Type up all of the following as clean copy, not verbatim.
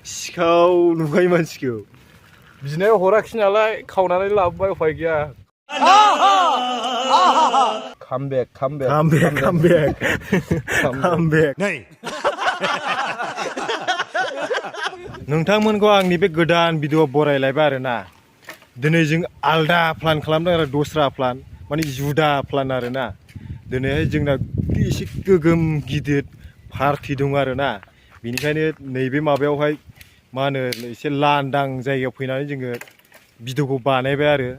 सिखाव नुबाय मानसिखौ बिनायाव हराखिसै नालाय खावनानै लाबोबाय उफाय गैया Comeback. नै नोंथांमोनखौ आंनि बे गोदान भिडिअ बरायलायबाय आरोना दिनै जों आलदा प्लान खालामदों आरो दस्रा प्लान माने जुदा प्लान आरोना दिनैहाय जोंना एसे गोगोम गिदिर पार्टि दं आरोना बेनिखायनो नैबे माबायावहाय मा होनो एसे लांदां जायगायाव फैनानै जोङो भिडिअखौ बानायबाय आरो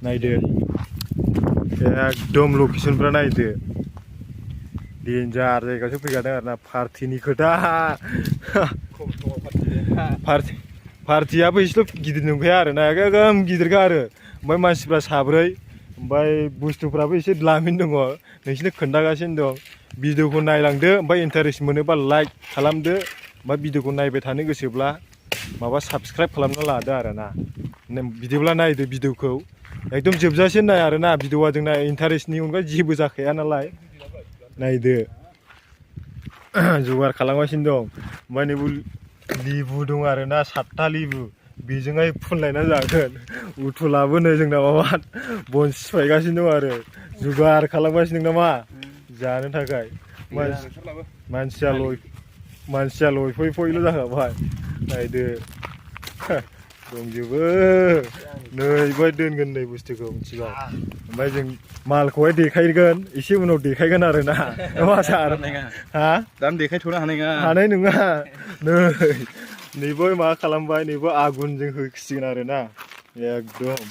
नायदो एकदम लकेसनफ्रा नायदो डेन्जार जायगायावसो फैखादों आरोना पार्टिनि खोथा पार्टियाबो एसेल' गिदिर नंखाया आरोना एकदम गिदिरखा आरो ओमफ्राय मानसिफ्रा साब्रै ओमफ्राय बुस्थुफ्राबो एसे द्लामिन दङ नोंसोरनो खोन्थागासिनो दं भिडिअखौ नायलांदो ओमफ्राय इन्टारेस्ट मोनोबा लाइक खालामदो ओमफ्राय भिडिअखौ नायबाय थानो गोसोब्ला माबा साबस्क्राइब खालामना लादो आरोना बिदिब्ला नायदो भिडिअखौ एकदम जोबजासे नाय आरोना भिडिअआ जोंना इन्टारेस्टनि अनगा जेबो जाखाया नालाय नायदो जगार खालामगासिनो दं ओमफ्राय नैबो लेबु दं आरोना 7था लेबु बेजोंहाय फुनलायना जागोन उथुलाबो नै जोंना माबा बन सिफायगासिनो दं आरो जगार खालामगासिनो दं नामा जानो थाखाय मानसिया लय फैल' जाखाबाय नायदो दंजोबो नै बाय दोनगोन नै बुस्थुखौ मिथिबाय ओमफ्राय जों मालखौहाय देखायगोन एसे उनाव देखायगोन आरोना मा सार हा दाम देखायथ'नो हानाय नङा नैबो मा खालामबाय नैबो आगुनजों होसिगोन आरोना एकदम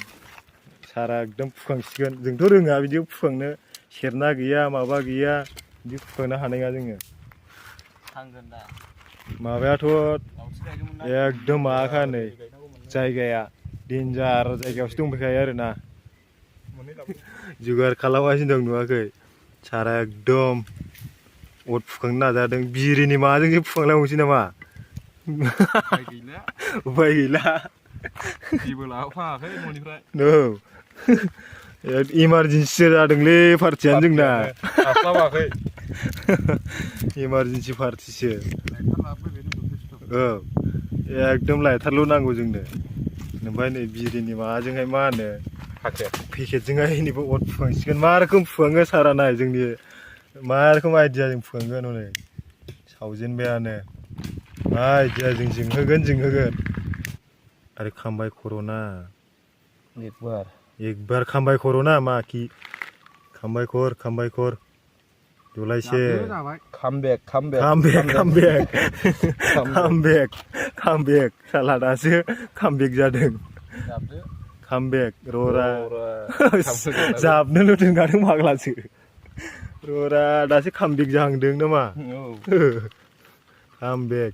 सारा एकदम फुखांसिगोन जोंथ' रोङा बिदि फुखांनो सेरना गैया माबा गैया बिदि फुखांनो हानाय नङा जोङो माबायाथ' एकदम माबाखा नै जायगाया डेन्जार जायगायावसो दंफैखायो आरोना जुगार खालामगासिनो दं नुवाखै सारा एकदम अर फुखांनो नाजादों बिरिनि माबाजोंसो फुखांलांनोसै नामा उफाय गैला जेबो लाबोफाङाखै न'निफ्राय इमारजेन्सि जादोंलै पार्टियानो जोंना हास्लाबाखै इमारजेन्सि पार्टिसो औ एकदम लाइटारल' नांगौ जोंनो ओमफ्राय नै बिरिनि माबाजोंहाय मा होनो पेकेटजोंहाय नैबो अर फुखांसिगोन मा रोखोम फुखाङो सारा नाय जोंनि मा रोखोम आइडियाजों फुखांगोन हनै सावजेनबायानो मा आइडियाजों जोंहोगोन आरो खामबाय खर'ना एकबार खामबाय खर'ना मा कि खामबाय खर दलायसे कामबेक साला दासो कामबेक जादों कामबेक ररा जाबनोल' दोनखादों फाग्लासो ररा दासो कामबेक जाहांदों नामा कामबेक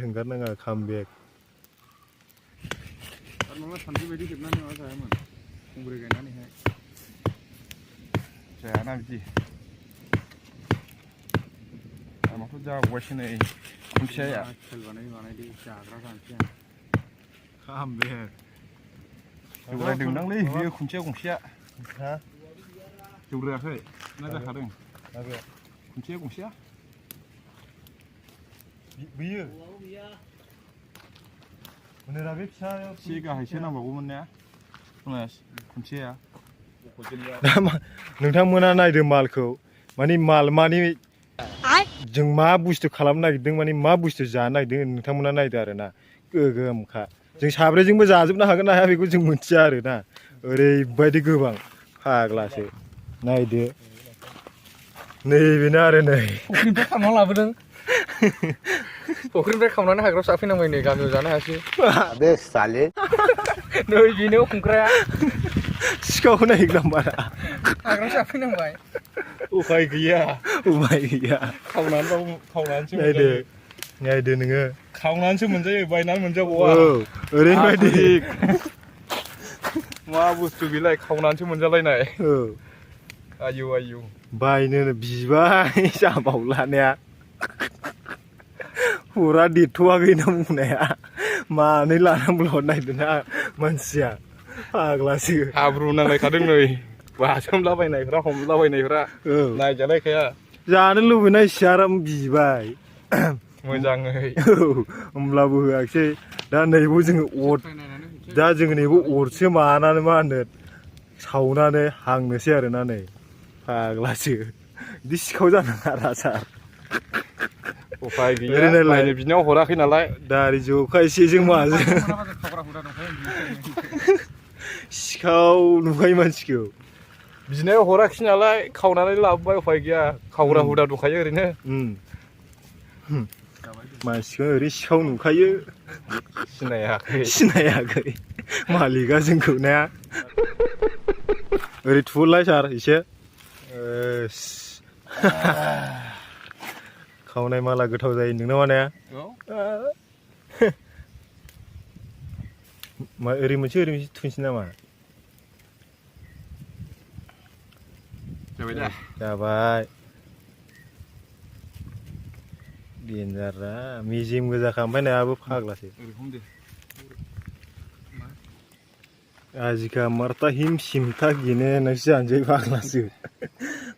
हंगारनाङा कामबेक जायाना बिदि आंनावथ' जाबावबायसो नै खुन्थियाया जौरायदोंदांलै बेयो खुन्थिया गंसेया जौरायाखै ना जाखादों खुन्थिया गंसेया बियो बे फिसा एसे गाहायसो नांबावगौमोन ना खुन्थियाया नोंथांमोना नायदो मालखौ माने जों मा बुस्थु खालामनो नागिरदों माने मा बुस्थु जानो नागिरदों नोंथांमोना नायदो आरोना गोगोमखा जों साब्रैजोंबो जाजोबनो हागोन ना हाया बेखौ जों मिथिया आरोना ओरैबायदि गोबां फाग्लासो नायदो नैबेनो आरो नै फुख्रिनिफ्राय खालामना लाबोदों फुख्रिनिफ्राय खालामनानै हाग्रायाव जाफैनांबाय नै गामियाव जानो हायासै बे साले नै बेनो खुंख्राया सिखाव नायग्रा बारा हाग्रायाव जाफैनांबाय उफाय गैया खावनानैसो नायदो नोङो खावनानैसो मोनजायो बायनानै मोनजाबावा ओरैबायदि मा बुस्थु बेलाय खावनानैसो मोनजालायनाय आयौ बायनो बिबाय जाबावलानाया हरा देरथ'वाखै ना बुंनाया मानै लानांगौ नायदोंना मानसिया फाग्लासो हाब्रु नांलायखादों नै बासोमलाबायनायफ्रा हमलाबायनायफ्रा नायजालायखाया जानो लुबैनाय सियाराम बिबाय मोजाङै होमब्लाबो होआखिसै दा नैबो जोङो दा जोङो नैबो अरसो मानानै मा होनो सावनानै हांनोसै आरोना नै फाग्लासो बिदि सिखाव जानाङा रा सार उफाय गैया ओरैनो नायनो बिनायाव हराखै नालाय दारि ज'खा एसे जों माजों खावग्रा हुदा दंखायो सिखाव नुखायो मानसिखौ बिनायाव हराखै नालाय खावनानै लाबोबाय उफाय गैया खावग्रा हुदा दंखायो ओरैनो मानसिखौ ओरै सिखाव नुखायो सिनायाखै मालिका जोंखौ ना ओरै थुहरलाय सार एसे खावनाय माला गोथाव जायो नोंना माने ओरै मोनसे थुनसै नामा जाबाय देन्जारा मेजेम गोजाखा ओमफ्राय नायाबो फाग्लासो आजिखा मारता हिम सिमथा गिने नोंसो जानोसै फाग्लासो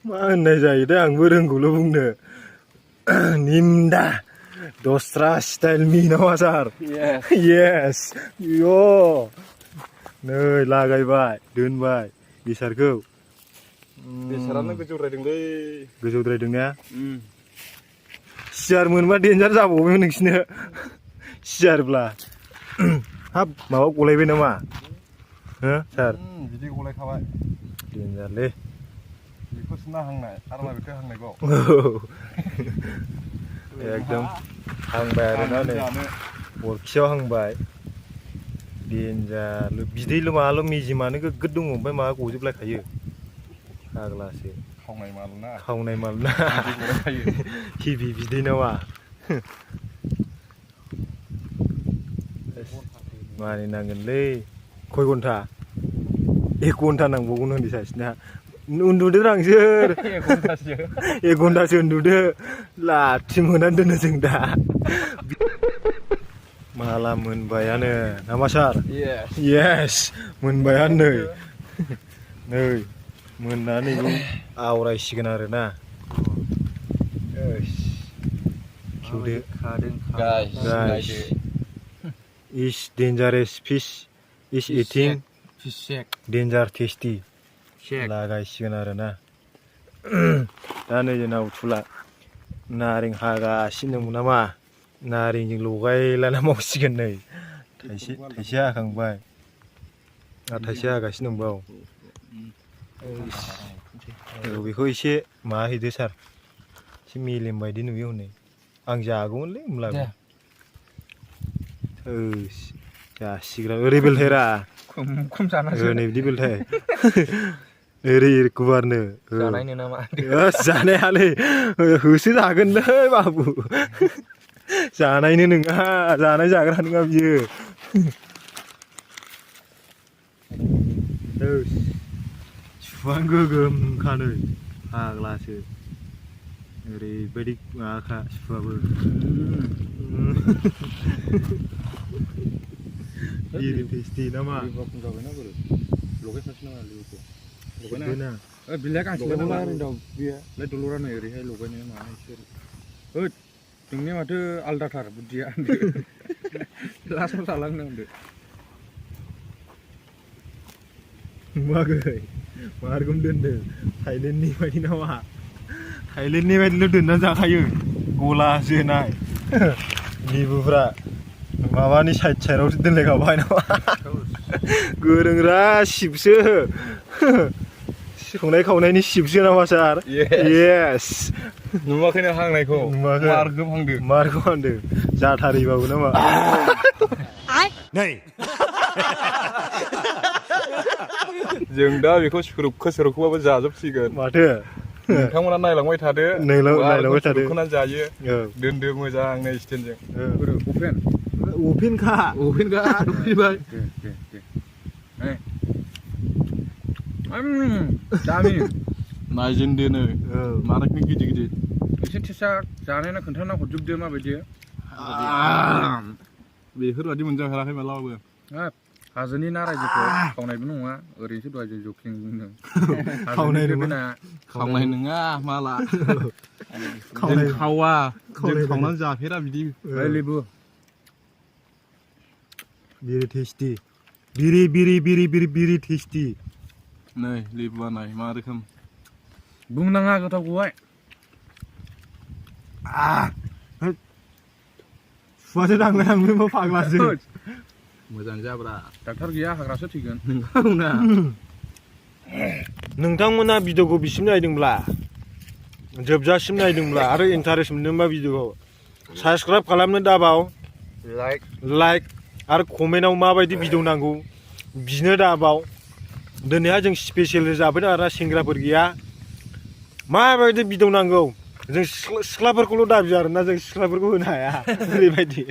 मा होननाय जायो दा आंबो रोंगौल' बुंनो निमदा दस्रा स्टाइल मी नामा सार येस यो नै लागायबाय दोनबाय बेसारखौ बेसारानो गोजौद्रायदोंलै गोजौद्रायदोंना सियार मोनबा देन्जार जाबावबायमोन नोंसिनो सियारब्ला हाब माबा गलायबाय नामा हो सार बिदि गलायखाबाय देन्जारलै बेखौसो ना हांनाय आरो मा बेखौ हांनायखौ एकदम हांबाय आरोना नै अरखियाव हांबाय देन्जार बिदैल' माबाल' मेजेमानो गोगोद दङ ओमफ्राय माबा गजोबलायखायो फाग्लासो खावनाय माल ना हेभि बिदै नामा मानिनांगोनलै खय घन्टा 1 घन्टा नांबावगोन होनदों सासेना उन्दुदो रांसोर 1 घन्टासो उन्दुदो लाथि मोनानै दोनो जों दा माला मोनबायानो नामा सार येस मोनबायानो नै मोननानै आवरायसिगोन आरोना खेवदो गाइस इस डेन्जारेस फिश इस इटिं डेन्जार टेस्टि लागायसिगोन आरोना दा नै जोंनाव थुला नारें हागासिनो दं नामा नारेंजों लगायलाना मावसिगोन नै थाइसे हाखांबाय आरो थाइसे हागासिनो दंबाव बेखौ एसे माबा हैदो सार एसे मेलेम बायदि नुयो हनै आं जागौमोनलै होमब्लाबो जासिग्रा ओरै बेलथायरा नै बिदि बेलथाय ओरै गुवारनो जानायनो नामा जानायालै होसो जागोनलै बाबु जानायनो नङा जानाय जाग्रा नङा बियो सुवां गोगोमखानो फाग्लासो ओरैबायदि माबाखा सुवाबो टेस्टि नामा बिलाइ गांसे दलरानो ओरैहाय लगायनाय मानायसो होद नोंनिया माथो आलदाथार बुद्धिया लासाव जालांनो होनदो नुवाखै मा रोखोम दोनदों थाइलेण्डनि बायदि नामा थाइलेण्डनि बायदिल' दोनना जाखायो गला जोनाय लिबुफ्रा माबानि साइडआवसो दोनलायखाबाय नामा गोरोंरा सिबसो संनाय खावनायनि सिबसो नामा सार येस नुवाखैनो हांनायखौ नुवाखै मारगोम हांदों जाथारैबाबो नामा नै जों दा बेखौ सोरोबखौबाबो जाजोबसिगोन माथो नोंथांमोना नायलांबाय थादो नायलांबाय थादो सोरोबखौनानै जायो दोनदो मोजांनो स्टेनजों अपेनखा नुफैबाय दामि नायजेनदो नै माराखनि गिदिर गिदिर एसे टेस्टआ जानायना खोन्थाना हरजोबदो माबायदि बेफोरबायदि मोनजाफेराखै मालाबाबो हाजोनि ना रायजोखौ खावनायबो नङा ओरैनोसो दहाय जों जकिं बुंदों खावनाय हाजोनि नङा। ना खावनाय नङा माला खावनाय जों खावा खावनाय जों खावनानै जाफेरा बिदि ओइ लेबु बिरि टेस्टि बिरि टेस्टि नै लेबुआ नाय मा रोखोम बुंनाङा गोथावखौहाय फुवासो थांगोन आंबो फाग्लासो मोजां जाब्रा डाक्टार गैया हाग्रासो थैगोन नोंगौना नोंथांमोना भिडिअखौ बिसिम नायदोंब्ला जोबजासिम नायदोंब्ला आरो इन्टारेस्ट मोनदोंबा भिडिअखौ साबस्क्राइब खालामनो दाबाव लाइक आरो कमेन्टआव माबायदि भिडिअ नांगौ बिनो दाबाव दिनैहाय जों स्पेसियेल रोजाबोदों आरोना सेंग्राफोर गैया माबायदि भिडिअ नांगौ जों सिख्लाफोरखौल' दाबियो आरोना जों सिख्लाफोरखौ होनो हाया ओरैबायदि